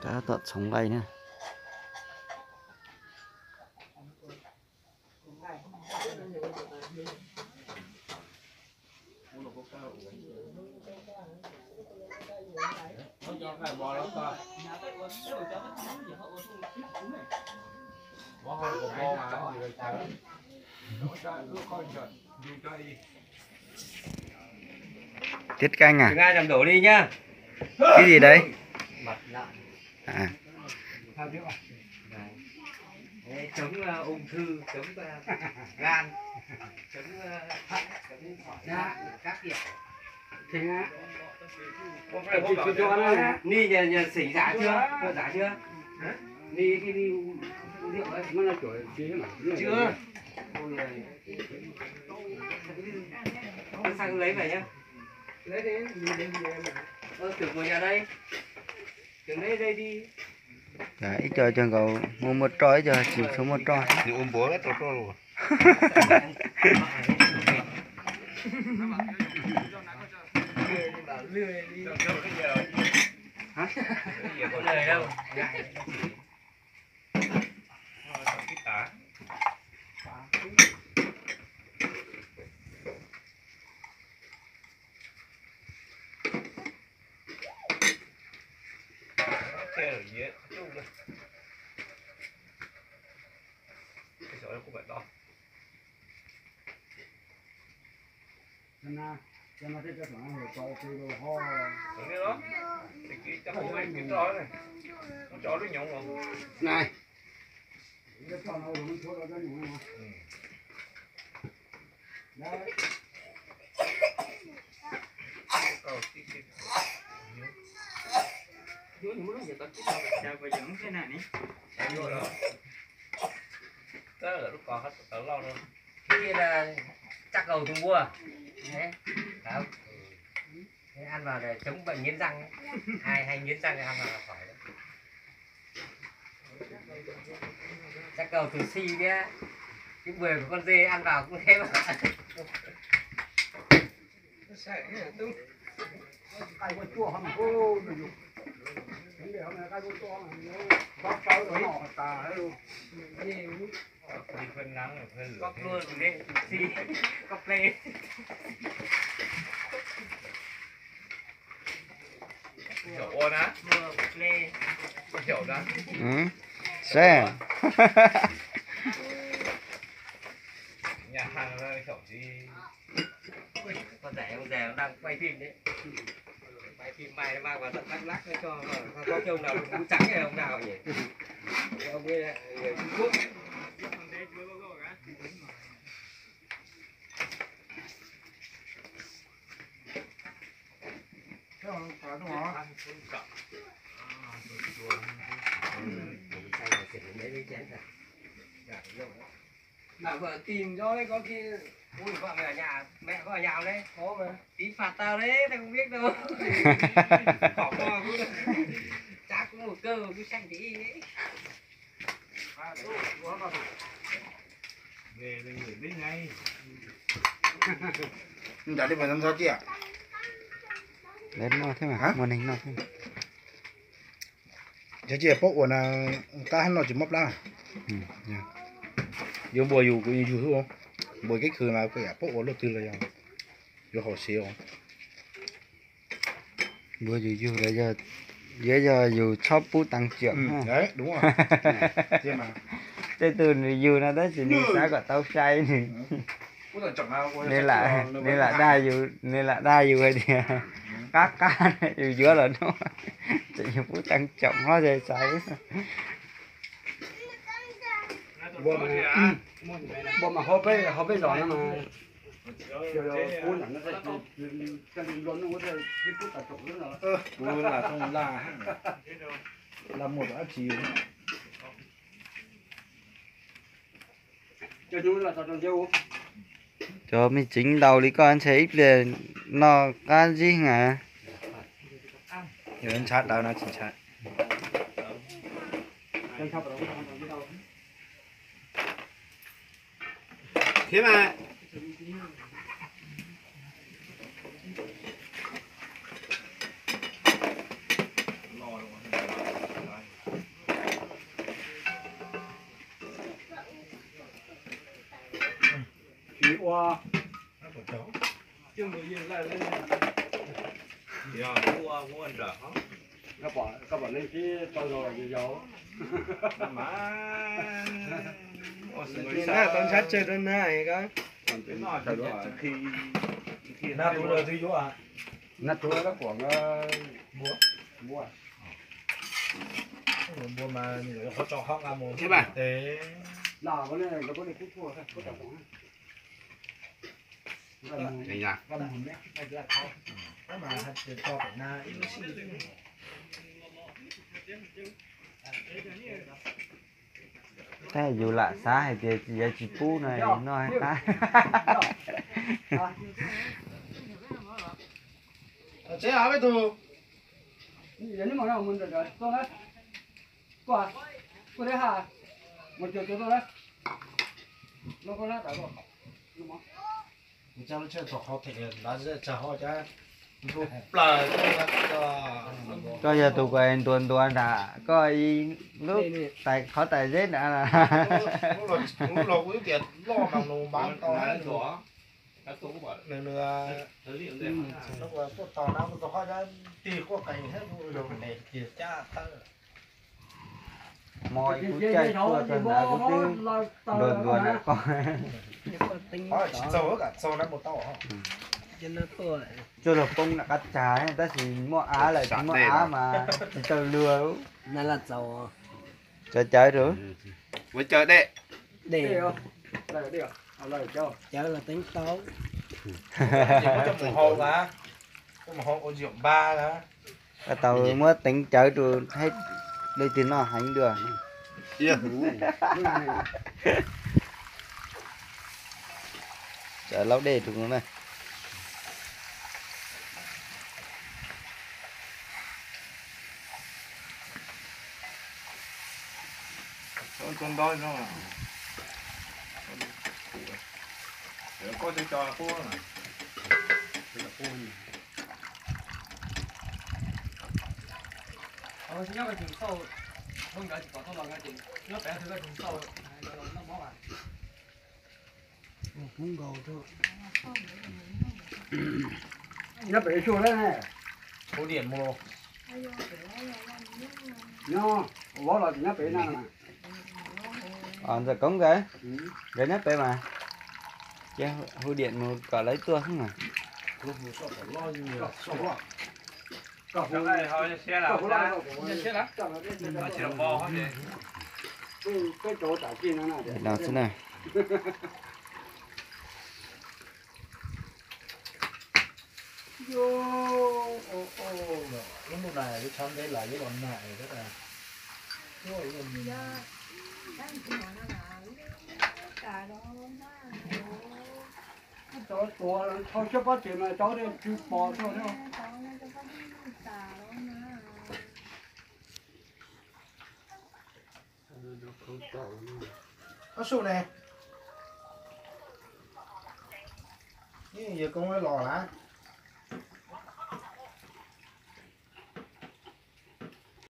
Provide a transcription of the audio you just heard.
Cá tọt sống lây na. Tiết canh à? Đừng ai làm đổ đi nhá. Cái gì đấy? Mặt nạ. À. Đấy, chống ờ, ung thư, chống ờ, gan, chống ờ, thận, chống thỏi đá, các kiểu. Ni nhà, nhà xỉn giả chưa? Có giả chưa? Ni cái ni rượu ấy. Chưa. Ôi, ờ, Con sang lấy về nhá. Ơ, tưởng ngồi nhà đây. Tưởng đây, đây đi. Ib co cog nkaus muaj muaj roj, ib co tsis tshua muaj roj. Nws ua npuav rau roj los. Hả? Có lời đâu. Này. Cái là chắc cầu thù vua. Đấy. Đấy. Thế ăn vào để chống bệnh nghiến răng ấy. Ai hay nghiến răng thì ăn vào là khỏi đấy. Chắc cầu thù si đấy. Cái bưởi của con dê ăn vào cũng thế mà. Cốc luôn đấy, si, cốc lê. Chậu ua na. Chậu na. Ừ. Sếp. Nhà hàng là chậu gì? Con rể ông già đang quay phim đấy. Quay phim mày mang vào tận Đắk Lắk nó cho, có cái ông nào cũng trắng hay ông nào nhỉ? Cái ông ấy người Trung Quốc. Bảo vợ tìm cho đấy, có khi ui, vợ mày ở nhà, mẹ có ở nhà không đấy? Có mà. Tí phạt tao đấy, tao không biết đâu. Bỏ qua cũng được. Chắc cũng một cơ, cứ xanh tí đấy. Nram li mas ntxhov cia. Led no thiab mas, muaj neeg no thiab. Cov cia pab uas na, qab hab no tsis mob plab. Yuav npuas yus kuv yus xwb, npuas keeb kwm mas kuv yam pab uas luaj twg los yog yuav haum siv os. Npuas yus yug los yog, yuav yog yus txhob pub teev tseem. Tej tug nws yug no tab sis nws xav kom tau sai nws. Nws lam dag yus, nws lam dag yus hais tias qab qab yus yuav los no, tseem yus pub teev tseem hlob xaiv. Npua mas hauv peb, hauv peb zos no mas Kuv lam tooj laj, laj muaj dab tsi. Cov me tsev ntau li koj ntshe ib pliag noj qab zib heev. Ntshav daws no tsis ntshai. Thiab mas. Tsis ua. Koj pom leej tib tau zaus los yau. Tau ntshab tsawg rau na. Na tuv lawv twb yuav. Na tuv lawv pom npua. Npua mas qhov tso hoob nqa mus. Tab yus lam xav hais tias yog tsis pub no noj qab. Mus tsuag tsuag tuaj na. Lub qab lab tas tuaj. Mus tsa lub tsheb txog qhov them ntav tsa ho cab npluag plaws tuaj. Koj yog tus kuv ntuas ntuas nram koj ib lub qhov tais zeb nrad. Lub los kuv twb tias loj mas nws npav tau. Nws, nws, tuaj tos na, kuv tus qhov cab tig quaj qees thiab kuv zoo ntev kiag cab tawb. Hmo kuv caij tuaj txog nrad kuv twb ntuas ntuas nram koj. Tsis txaug, kam txaug na mus tau. Tsuag los poob nram qab tsag tab sis muaj av lawm, tsis muaj av mas tsis tau luag. Cov cawv rau. Ua cawv dej. Dej. Cawv los teeb tau. Mus hau na, mus hau ua ziam npab na. Tau muab teev cawv rau thiab, leej twg noj heev dua. Tawm laub dej rau na. Nyob pem xyuas lawm ne. Hu điện mus. Nyob vauv los tsis nyob pem na. Ntxawm Koob nkawd, nkawd nyob pem mas. Ces hu điện mus kom lawv tuaj xwb mas. No xwb na. Lub ntuj na, lub tshav ntev lawm, lub los nag. Cov tuav tho siab pob tsev mas cov twb pom tau. Ob su ne, yawg Koob los na.